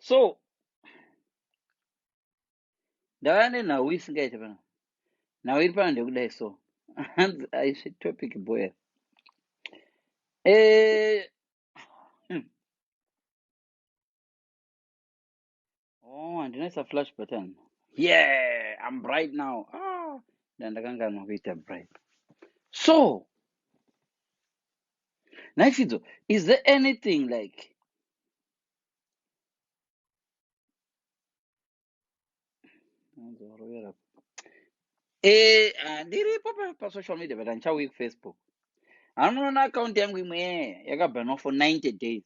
So ndava nenhau isingaite pano. Nhau iri pano ndekudai so. Hanzi aisve topic boy. Eh, Oh, handina isa flash button. Yeah, I'm bright now. Ah, ndandakanganwa kuita bright. So, Naifidzo, is there anything like Eh, ah, ndiripo pasocial media but handichauyi kufacebook. Anoona account yangu imwe yakabhanwa for 90 days.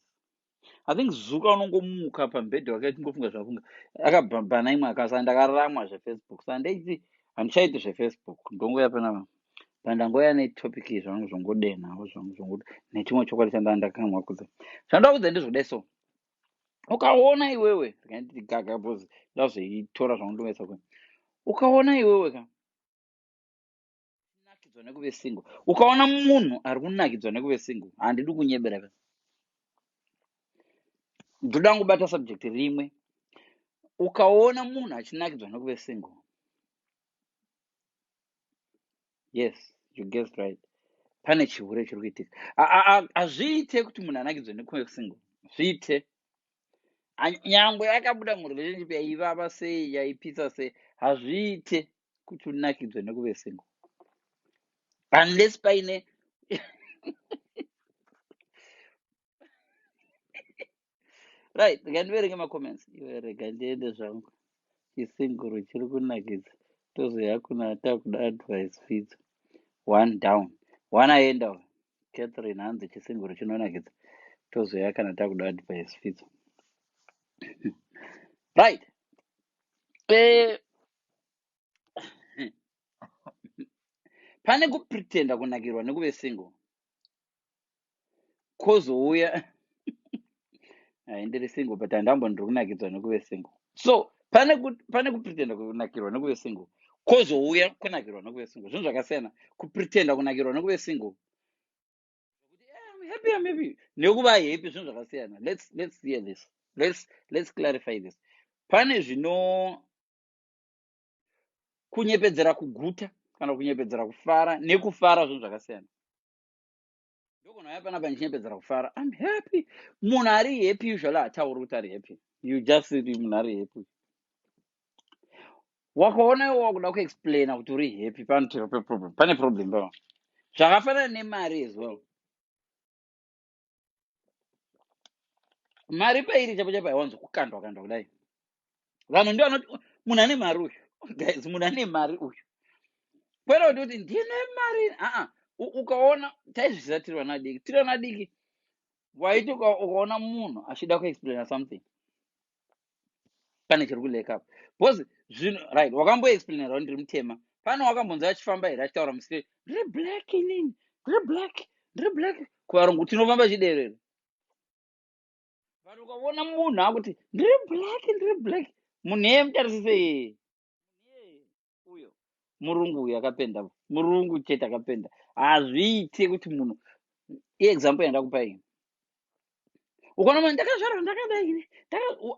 I think Zuka unongomuka pamubhedha wake achingofunga zvafunga. Akabhana imwe akasa ndakaramwa zvefacebook. Saka ndaiti handichaiti zvefacebook. Ndongouya panapa. Pandangoya netopic iyi zvangu zvongodenhawo zvangu zvongo nechimwe chokwadi chandanga ndakanganwa kudza. Zvandoda kudza ndezvekudai so. Ukaona iwewe, regai nditi gaga because ndazoitora zvangu ndongoisa kwe. Ukaona iwewe ka nakidzwa nekuve single. Ukaona munhu ari kunakidzwa nekuve single, handidi kunyebera ka. Ndoda kungobata subject rimwe. Ukaona munhu achinakidzwa nekuve single, yes, you guessed right. Pane chihure chiri kuitika. Hazviite kuti munhu anakidzwe nekuve single. Zviite. Nyangwe akabuda murelationship yaivava sei, yaipisa sei, hazviite kuti unakidzwe nekuve single. Unless paine right, rega ndiverenge macomments. Iwe rega ndiende zvangu. Chisinguru chiri kunakidza. Tozoya kuna takuda advice fidzo. One down. One aenda uyu. Catherine hanzi chisinguru chinonakidza. Tozoya kana takuda advice fidzo. Right. Eh, pane kupretenda kunakirwa nekuve single kozouya hai ndiri single but handambo ndiri kunakidzwa nekuve single. So pane pane kupretenda kunakirwa nekuve single kozouya kunakirwa nekuve single. Zvinhu zvakasiyana. Kupretenda kunakirwa nekuve single I'm happy, I'm happy. Nekuva happy zvinhu zvakasiyana. Let's hear this. Let's clarify this. Pane zvino kunyepedzera kuguta kana kunyepedzera kufara nekufara zvinhu zvakasiyana. Ndogona uya panapa ndichinyepedzera kufara. I'm happy. Munhu ari happy usually haatauri kuti ari happy. You just see munhu ari happy. Wakaona iwe wakuda kuexplaina kuti uri happy panotora problem. Pane problem papa. Zvakafanana nemari as well. Mari pairi chapo chapo haiwanzo kukandwa kandwa kudai. Vanhu ndio vanoti munhu ane mari uyu. Guys, munhu ane mari uyu. Kwete kuti kuti ndine mari. Ah ah. Ukaona taizviziva tiri vana diki. Tiri vana diki waiti ukaona munhu achida kuexplaina something pane chiri kuleka apa. Because zvinhu right wakamboexplainera kuti ndiri mutema. Pane wakambonzi achifamba here achitaura musiri ndiri black inini. Ndiri black. Ndiri black. Kuvarungu tinofamba chiderero. But ukaona munhu akuti ndiri black ndiri black munhu iyeye mutarisise iyeye uyo murungu uyo akapenda murungu chete akapenda hazviite kuti munhu iexample yandakupa iyi ukaona munhu ndakazvarwa ndakadai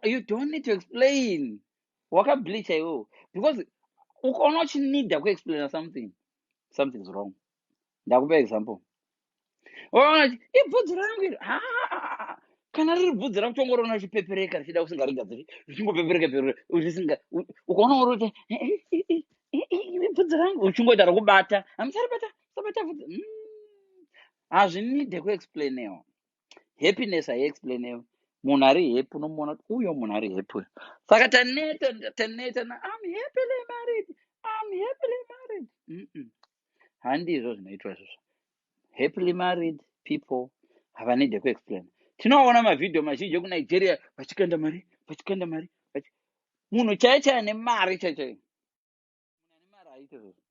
you don't need to explain wakableacha iwewo because ukaona uchinida kuexplaina something something's wrong. Ndakupa example. Ukaona kuti ibvudzi rangu iri kana riri bvudzi rako tongoriona richipepereka richida kusingarigadziri richingopepereka pereka risinga ukaona uri kuti ibvudzi rangu uchingoita rokubata hamusaribata sabata bvudzi. Hazvinide kuexplainewa. Happiness haiexplainewi. Munhu ari happy unomuona kuti uyo munhu ari happy uyo. Saka taneta taneta na I'm happily married. I'm happily married. Handizvo zvinoitwa izvozvo. Happily married people havanide kuexplain. Tinoona mavhidhiyo mazhinji ekuNigeria vachikanda mari, vachikanda mari. Munhu chaiye chaiye ane mari chaiye chaiye. Munhu ane mari haaite izvozvo.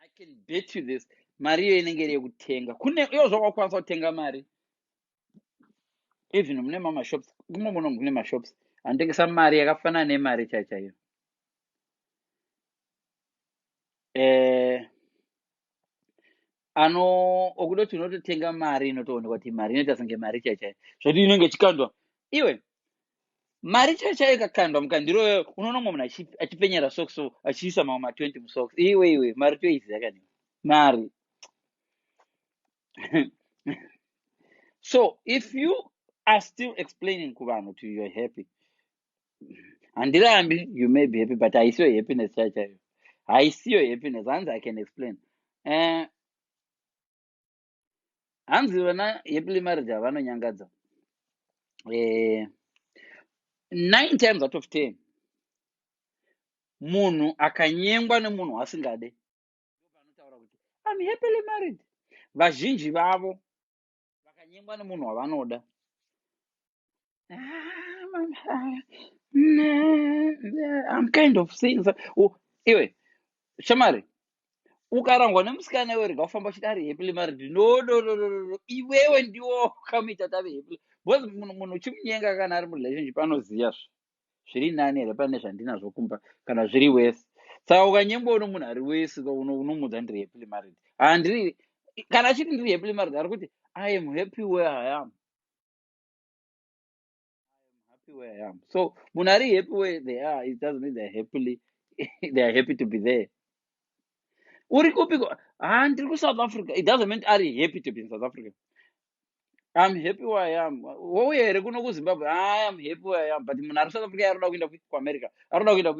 I can bet you this. Mari iyo inenge iri yekutenga. Kune iyo zvawakwanisa kutenga mari. Even mune mama shops, kumwe muno mune mashops anotengesa mari yakafanana nemari chaiyo chaiyo. Ano okudoti unototenga mari inotoonekwa kuti mari inoita senge mari chaiyo chaiyo. Zvekuti inenge ichikandwa. Iwe Mari chaiyo chaiyo ikakandwa mukandiro iyoyo, unoona mumwe munhu achipenyera socks so, achiisa mamwe ma20 musocks. Iwe iwe, mari toiziva kani mari. So if you are still explaining kuvanhu kuti you are happy, handirambi, you may be happy, but haisiyo happiness chaiyo chaiyo, haisiyo happiness. Hanzi I can explain. Hanzi vana happily married havanonyangadza. 9 times out of 10, munhu akanyengwa nemunhu asingade vanotaura kuti I'm happily married. Vazhinji vavo vakanyengwa nemunhu wavanoda, "Ah, I'm kind of saying so." Oh, iwe shamari, ukarangwa nemusikana iwe, rega kufamba uchiti ari happily married. No, no, no, no, no, no. Iwewe ndiwo wakamuita tave happily, because munhu uchimunyenga kana ari murelationship anoziva zviri nani here pane zvandinazvo kumba kana zviri wese. Saka ukanyengwawo nomunhu ari wese, unomudza ndiri happily married. Handiri, kana achiti ndiri happily married, ari kuti I am happy where I am, happy where I am. So munhu ari happy where they are, it doesn't mean they are happy to be there. Uri kupi? Ah, ndiri kuSouth Africa. It doesn't mean ari happy to be in South Africa. I'm happy where I am. Wouya here kuno kuZimbabwe? I am happy where I am. But munhu ari South Africa arikuda kuenda kuAmerica, arikuda kuenda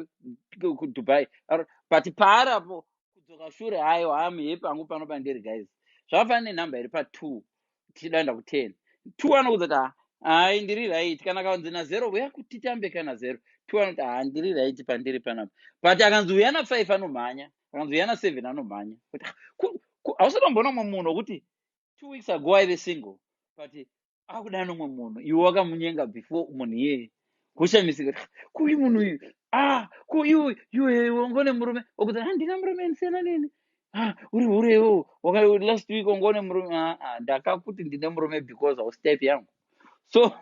kuDubai, but paari apo kudzoka shure, haiwa, I'm happy hangu pano pandiri. Guys, zvakafanana nenhamba iri pa2 tichida kuenda ku10. 2 anokuudza kuti hai, ndiri right. Kana kanzi na0, uya kuti titambe kana 0, 2 anoti ha, ndiri right pandiri panapa. But akanzi uya na5, anomhanya. Akanzi uya na7, anomhanya. Kuti hausati wamboona mumwe munhu wekuti 2 weeks ago aive single, but akuda nomwe munhu, iwe wakamunyenga before munhu iyeye? Kushamisika kuti, kuyu munhu uyu, ah, ko iwe iwe wangone murume? Okuti handina murume, ndisiyana neni. Ah, uri hure iwewe, waka last week wangone murume. Ah, ah, ndakakuti ndine murume because hausi type yangu. So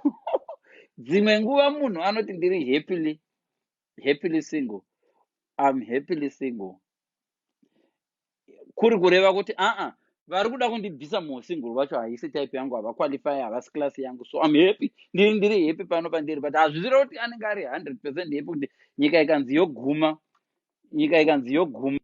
dzimwe nguva munhu anoti ndiri happily single, I'm happily single, kuri kureva kuti aa, vari kuda kundibvisa musingle vacho haisi type yangu, havaqualify, havasi class yangu. So I'm happy, ndiri happy pano pandiri, but hazvisiro kuti anenge ari 100% happy kuti nyika ikanzi yoguma, nyika ikanzi yoguma.